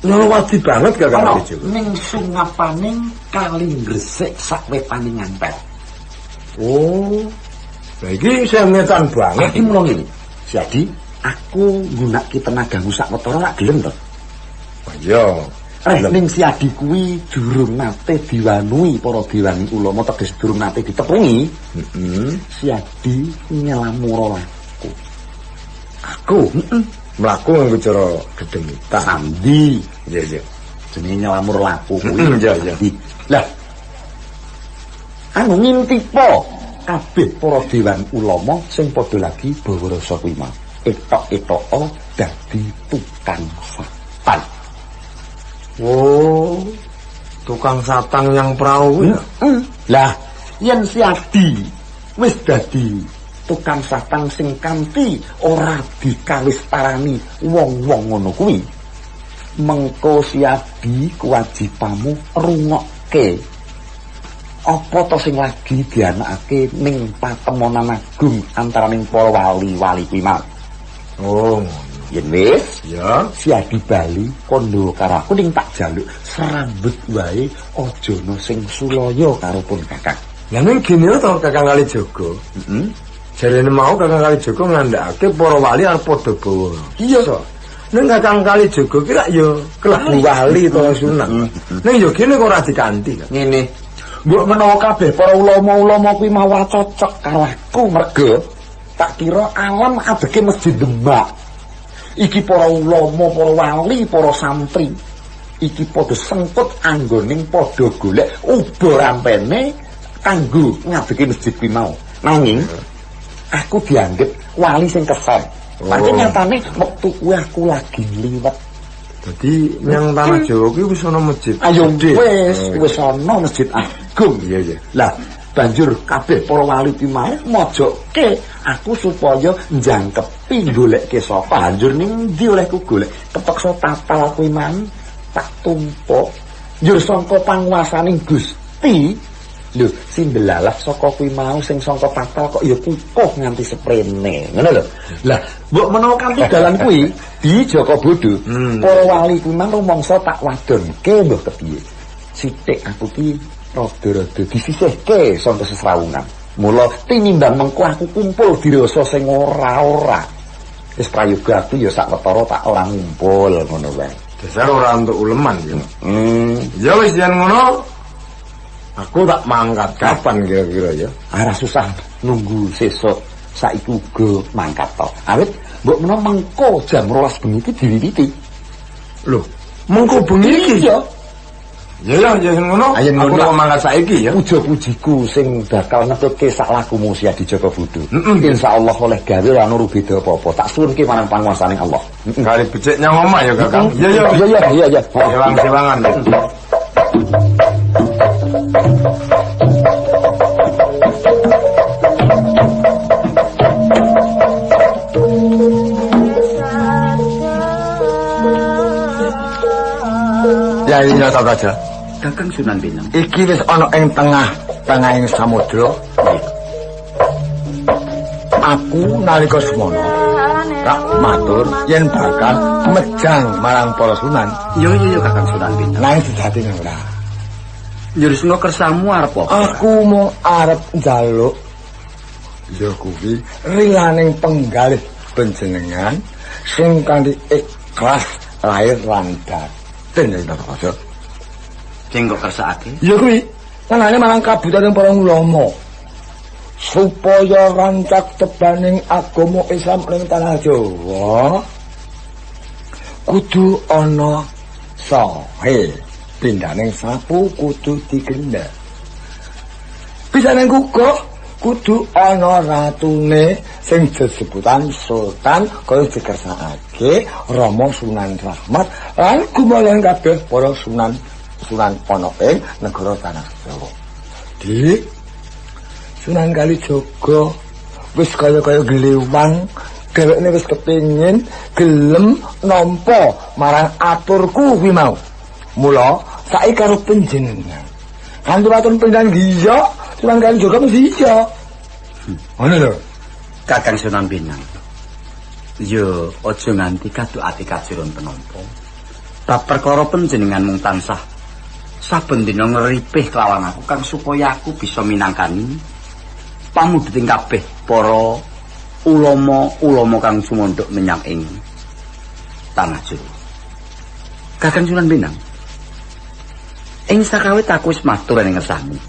nyolowadi banget Kakang Kalijogo?
Ning sungapaning kali Gresik sakwetane Ngampel.
Oh. Lah iki isih ngetan banget.
Iki mulo ngene. Jadi aku nggunakake tenagamu sak wetara lak gelem to?
Oh iya.
Ning Siadi kuwi durung nate diwanui para dewani ulama, teges durung nate ditepungi.
Heeh.
Siadi nyelamura laku.
Aku mlaku nganggo cara gedhemitan.
Sandi.
Iya, iya.
Jenenge nyelamur laku kuwi.
Iya, iya.
Lah. Anu ngintipo kabeh para dewan ulama sing padha lagi bawa rasa kuwi mau. Etok-etoko dadi tukang satang.
Oh, tukang satang yang perahu ya?
Lah, yen Siadi wis dadi tukang satang sing kanthi ora dikalistarani wong-wong ngono kuwi, mengko Siadi kewajibanmu rungokke apa to sing lagi dianakake ning patemonan agung antaraning para wali-wali kuwi mau.
Oh,
yen wis,
ya,
Siadi bali kandha karo aku ning tak jaluk serambut wae aja ana sing sulaya karo pun Kakang.
Lah ning gene to Kakang Kalijogo.
Heeh.
Jarene mau Kakang Kalijogo ngandhakake para wali arep padha bawa.
Iya.
Ning Kakang Kalijogo ki lak ya klebu wali to sunan. Ning ya gene kok ora dikanthi.
Ngene. Mbok menawa kabeh para ulama-ulama kuwi mau ora cocok karo aku merga tak kira alam adeke Masjid Demak. Iki para ulama, para wali, para santri iki padha sengkut anggoning padha golek uba rampene kanggo ngadeke masjid kuwi mau. Nanging aku dianggep wali sing kesen. Pancen nyatane wektu kuwi aku lagi ngliwet.
Dadi nyang tanah Jawa kuwi wis ana masjid.
Ayo wis, wis ana masjid agung.
Iya, iya.
Lah banjur kabeh para wali kuwi mau mojokke aku supaya njangkepi golekke sapa. Banjur ning ndi olehku golek? Kepeksa tatal kuwi mang tak tumpuk. Njur sangka panguwasaning Gusti, lho sindelalah saka kuwi mau sing sangka tatal kok ya kukuh nganti seprene. Ngono lho. Lah mbok menawa kanthi dalan kuwi di Joko Bodho, para wali kuwi mang rumangsa tak wadonke mbah kepiye. Sithik aku ki rada-rada disisihke saka sesrawungan. Mula tinimbang mengko aku kumpul dirasa sing ora-ora. Wis prayoga aku ya sak wetara tak ora ngumpul ngono wae.
Dasar ora untuk uleman ya. Ya wis yen ngono aku tak mangkat kapan kira-kira ya?
Ora susah nunggu sesuk saiki uga mangkat to. Awit mbok menawa mengko jam 12 bengi iki diwiwiti.
Lho, mengko bengi iki?
Iya.
Ya ya ya ngono. Aku tak mangkat saiki ya.
Puja-pujiku sing bakal ngetutke sak lakumu Siadi Joko Bodho. Insyaallah oleh gawe ora nuru beda apa-apa. Tak suwunke marang panguwasaning Allah.
Kali becik nyang omah ya Kakang. Iya iya
iya iya iya.
Sewang-sewangan. Ya iya ta aja.
Kakang Sunan Bonang.
Iki wis ana ing tengah-tengahing samudra. Aku nalika semono tak matur yen bakal mejang marang para sunan.
Yo yo yo Kakang Sunan Bonang.
Nanging sejatine ora.
Njur kersamu arep apa?
Aku mung arep njaluk ya kuwi rilaning penggalih panjenengan sing kanthi ikhlas lahir lan batin ya Bapak.
Sing kok kersakake?
Ya kuwi, nangane marang kabutaning para ulama. Supaya rancak tebaning agama Islam ning tanah Jawa kudu ana sahe pindaning sapu kudu digendha. Pisaning kukuh kudu ana ratune sing sesebutan sultan kaya dikersakake Rama Sunan Rahmat lan gumoleng kabeh para sunan sunan ana ing negara tanah Jawa. Dik Sunan Kalijaga Wis kaya-kaya glewang, dhewekne wis kepengin gelem nampa marang aturku kuwi mau. Mula saiki karo panjenengan. Kanthi waton panjenengan iya, Sunan Kalijaga mesti iya. Ngono lho.
Kakang Sunan Pinang. Yo aja nganti kaduk ati kajiron penampa. Bab perkara panjenengan mung tansah saben dina ngripih kelawan aku kang supaya aku bisa minangkani pamundhuting kabeh para ulama-ulama kang sumandhuk menyang ing tanah Jawa. Kakang Sunan Pinang. Ing sakawit aku wis matur ing ngersamu.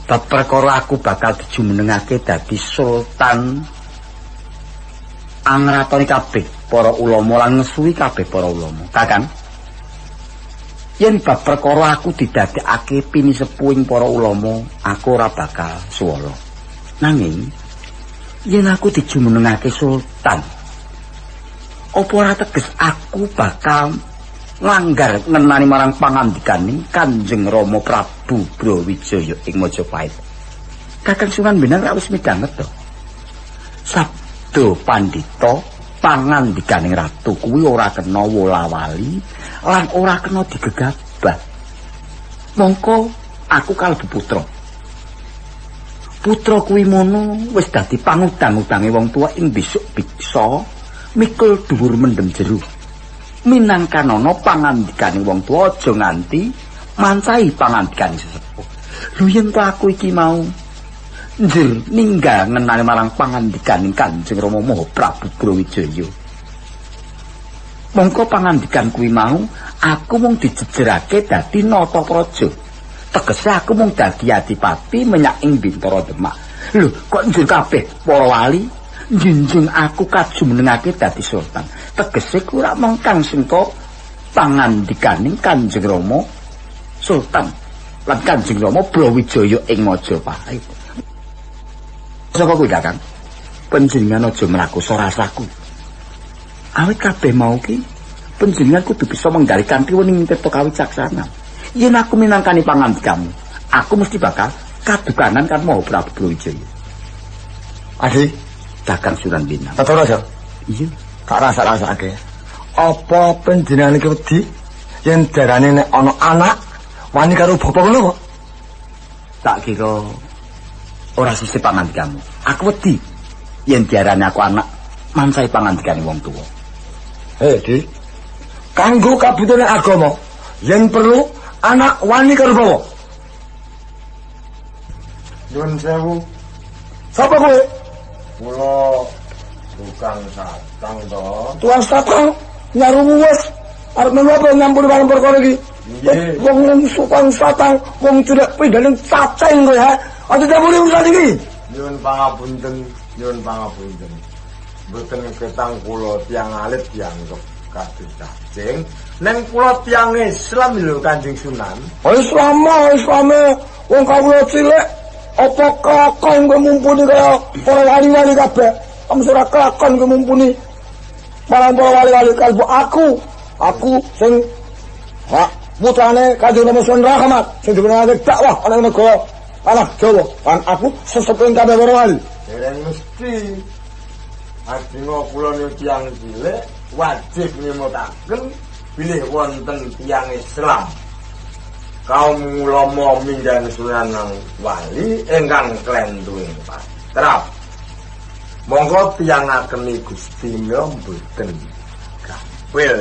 Bab perkara aku bakal dijumenengake dadi sultan angratoni kabeh para ulama lan ngesuwi kabeh para ulama. Kakang, yen bab perkara aku didadekake pinisepuhing para ulama, aku ora bakal suwala. Nanging yen aku dijumenengake sultan, apa ora teges aku bakal nglanggar ngenani marang pangandikaning Kanjeng Rama Prabu Brawijaya ing Majapahit? Kakang Sunan Pinang ra wis midhanget to. Sabda pandhita pangandikaning ratu kuwi ora kena wola-wali lan ora kena digegabah. Mongko aku kalebu putra. Putra kuwi mono wis dadi pangutang-utange wong tuwa ing besok bisa mikul dhuwur mendem jero. Minangkanana pangandikane wong tuwa aja nganti mancahi pangandikane sesepuh. Lho yen to aku iki mau njur ninggal ngenani marang pangandikaning Kanjeng Rama Maha Prabu Brawijaya. Mongko pangandikan kuwi mau aku mung dijejerake dadi nata praja. Tegese aku mung dadi adipati menyang ing Bintara Demak. Lho kok njur kabeh para wali njunjung aku kajumenengake dadi sultan. Tegese ku ora mung kang sengko pangandikaning Kanjeng Rama Sultan lan Kanjeng Rama Brawijaya ing Majapahit. Saka kuwi Kakang, panjenengan aja mrakosa rasaku. Awit kabeh mau ki panjenengan kudu bisa menggali kanthi wening tirta kawicaksanan. Yen aku minangkani pangandikamu, aku mesti bakal kadukanan kan Maha Prabu Brawijaya.
Adi,
Kakang Sunan Pinang.
Tetep aja.
Iya.
Tak rasa-rasake. Apa panjenengan iki wedi yen darane nek ana anak wani karo bapak ngono kok?
Tak kira ora sisih pangandikamu. Aku wedi yen diarani aku anak mansai pangandikane wong tuwa.
Di. Kanggo kabutuhane agama, yen perlu anak wani karo bapak.
Nyuwun sewu.
Sapa kowe?
Kula tukang satang to.
Tukang satang nyaru wis arep melu apa nyampuri barang perkara iki?
Nggih.
Wong tukang satang, wong culek pindhane cacing kowe ha. Aja nyampuri urusan iki.
Nyuwun pangapunten, nyuwun pangapunten. Mboten ketang kula tiyang alit dianggep kados cacing. Neng kula tiyang Islam lho Kanjeng Sunan.
Oh Islam, Islame wong kawula cilik apa kelakon kowe mumpuni kaya para wali-wali kabeh. Kamu ora kelakon kowe mumpuni marang para wali-wali kalbu aku sing hak putrane Kanjeng Rama Sunan Rahmat sing dibenarake dakwah ana ing negara tanah Jawa lan aku sesepuh kabeh para wali.
Dereng mesti adinga kula niku tiyang cilik wajib ngemutaken bilih wonten tiyang Islam. Kaum ulama minggan Sunan wali ingkang klentu ing patrap. Monggo tiyang akeni Gusti menika mboten gampil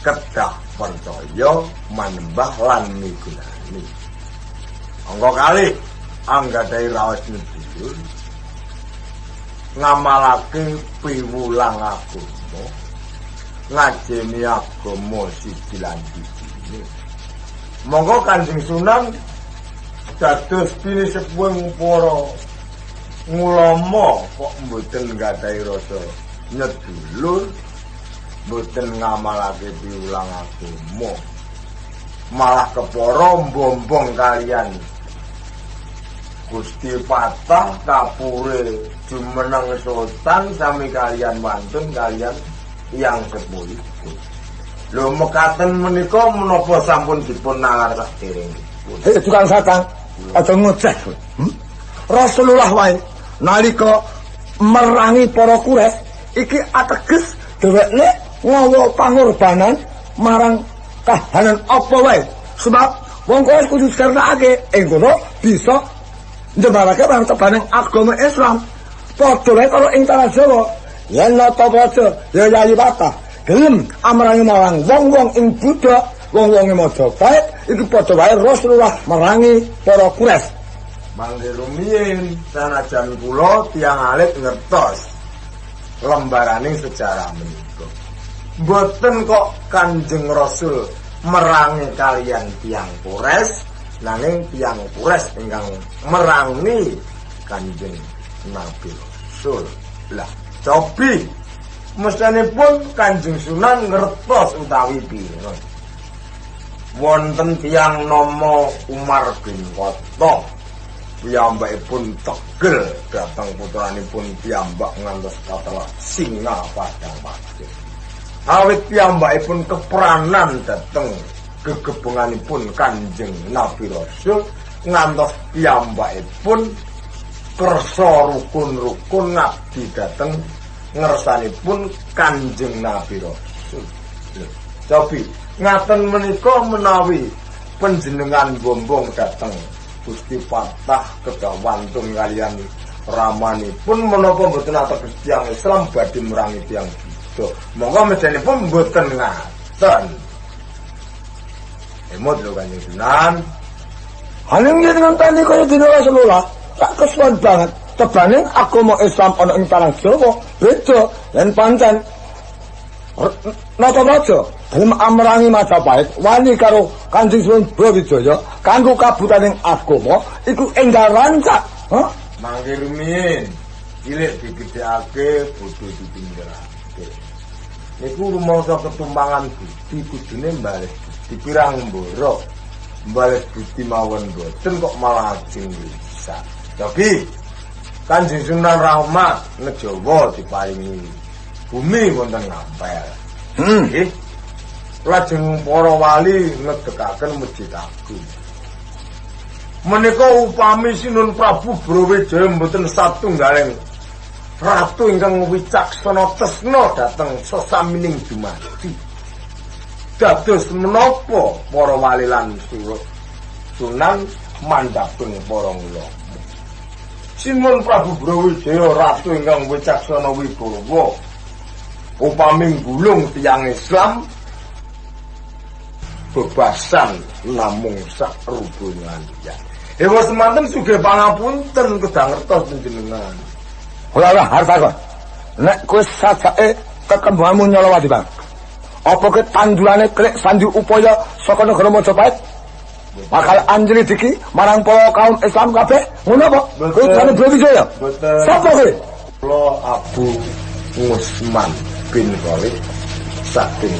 kedah percaya manembah lan migunani. Angka kalih anggadhahi raos nedulur ngamalake piwulang agama ngajeni agama siji lan sijine. Monggo Kanjeng Sunan dados pinisepuh para ngulama kok mboten nggadahi rasa nyedulur, mboten ngamalake piwulang agama, malah kepara mbombong kalian Gusti Patah kapure jumeneng sultan sami kalian wantun kalian tiyang sepuhipun. Lho mekaten menika menapa sampun dipun nalar saderengipun?
Hei tukang satang, aja ngoceh kowe. Rasulullah wae nalika merangi para Quraisy iki ateges dhewekne ngawa pangorbanan marang kahanan apa wae. Sebab wong Quraisy kudu dikarepake ing kono bisa nyebarake marang tebaning agama Islam. Padha wae karo ing tanah Jawa, yen Natapraja ya Yayi Fatah gelem amrangi marang wong-wong ing Buddha, wong-wonge Majapahit iki padha wae Rasulullah merangi para Quraisy.
Mangke rumiyin sanajan kula tiyang alit ngertos lembaraning sejarah menika. Mboten kok Kanjeng Rasul merangi kaliyan tiyang Quraisy, nanging tiyang Quraisy ingkang merangi Kanjeng Nabi Rasul. Lah, cobi mestanipun Kanjeng Sunan ngertos utawi pireng. Wonten tiyang nama Umar bin Khattab. Piyambakipun tegel dhateng putranipun piyambak ngantos katelah singa padang pasir. Awit piyambakipun kepranan dhateng gegebonganipun Kanjeng Nabi Rasul ngantos piyambakipun kersa rukun-rukun ngabdi dhateng ngersanipun Kanjeng Nabi Rasul. Cobi ngaten menika menawi panjenengan bombong dhateng Gusti Fatah kedah wantun kaliyan ramanipun menapa mboten ateges tiyang Islam badhe merangi tiyang Buddha. Monggo mejenipun mboten ngaten. Emot lho Kanjeng Sunan.
Haning jenengan tani kaya dene Rasulullah, tak kesuwen banget. Tebaning agama Islam ana ing tanah Jawa beda lan pancen Natapraja dalem amrangi Majapahit wani karo Kanjeng Sunan Brawijaya kanggo kabutaning agama iku enggal rancak. Hah?
Mangke rumiyin cilik digedhekake bodho dipinggirake. Niku rumangsa ketumpangan budi kudune mbales budi pirang mboro. Mbales budi mawon mboten kok malah ajeng bisa. Tapi Kanjeng Sunan Rahmat ngejawa diparingi bumi wonten Ngampel. Nggih. Lajeng para wali ngedekaken Masjid Agung. Menika upami Sinun Prabu Brawijaya mboten satunggaling ratu ingkang wicaksana tresna dhateng sesamining dumadi. Dados menapa para wali lan sunan mandhaping para ulama. Sinun Prabu Brawijaya ratu ingkang wicaksana wibawa upami gulung tiyang Islam bebasan namung sak rubungan ya. Ewa semanten sugih pangapunten kedah ngertos panjenengan.
Ora ora harus takon. Nek kowe sajake kekembangmu Nyolowati, Bang. Apa ke tandurane klik sandi upaya saka negara Majapahit? Bakal anjeli diki marang para kaum Islam kabeh, ngono apa? Kowe jane Brawijaya.
Mboten.
Sapa kowe?
Kula Abu Usman bin Khalid saking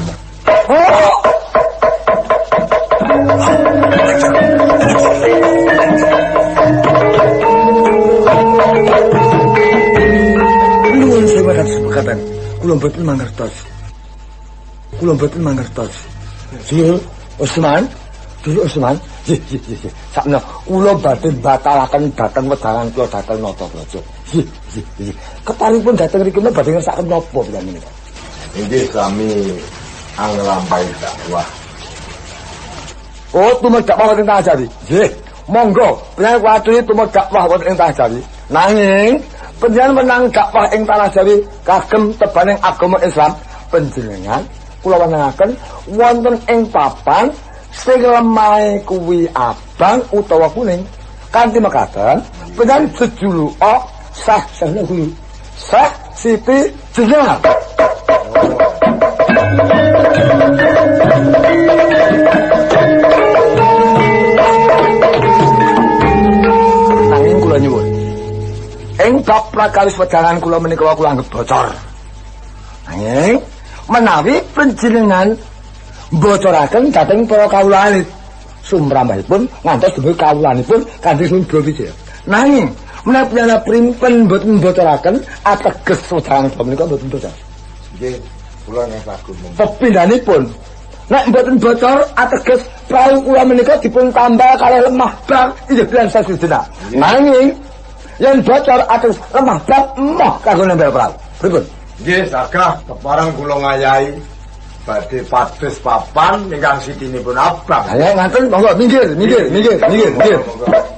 Nuwun sewu kados pekaten. Kula mboten mangertos. Kula mboten mangertos. Dulur Usman, Dulur Usman, nggih nggih nggih. Sakmene kula badhe batalaken dhateng wedangan kula dhateng Natapraja. Nggih nggih nggih. Keparipun dhateng mriki badhe ngersakaken napa panjenengan menika?
Inggih sami anglampahi dakwah.
Oh, tumut dakwah wonten Tanah Jawi. Nggih. Monggo, panjenengan kuwaturi tumut dakwah wonten ing Tanah Jawi. Nanging panjenengan menang dakwah ing Tanah Jawi kagem tebaning agama Islam, panjenengan kula wenangaken wonten ing papan sing lemahe kuwi abang utawa kuning. Kanthi mekaten, panjenengan jejuluka Syekh Syekh Guru. Syekh Siti Jenar. Nanging kula nyuwun, ing bab prakawis wedangan kula menika kula anggep bocor. Nanging menawi panjenengan bocoraken dhateng para kawula alit sumrambahipun ngantos dumugi kawulanipun Kanjeng Sunan Brawijaya. Nanging menawi panjenengan primpen mboten bocoraken ateges wedangan kula menika mboten bocor.
Nggih, kula ngesagung.
Pepindhanipun nek mboten bocor ateges prau kula menika dipun tambal kalih lemah bang inggih bilan sasudena. Nanging Yen bocor aku lemah bab emoh kanggo nempel perahu. Pripun?
Nggih, sagah kepareng kula ngayahi badhe pados papan ingkang sitinipun abang.
Ayo ngaten monggo minggir, minggir, minggir, minggir, minggir.
Monggo.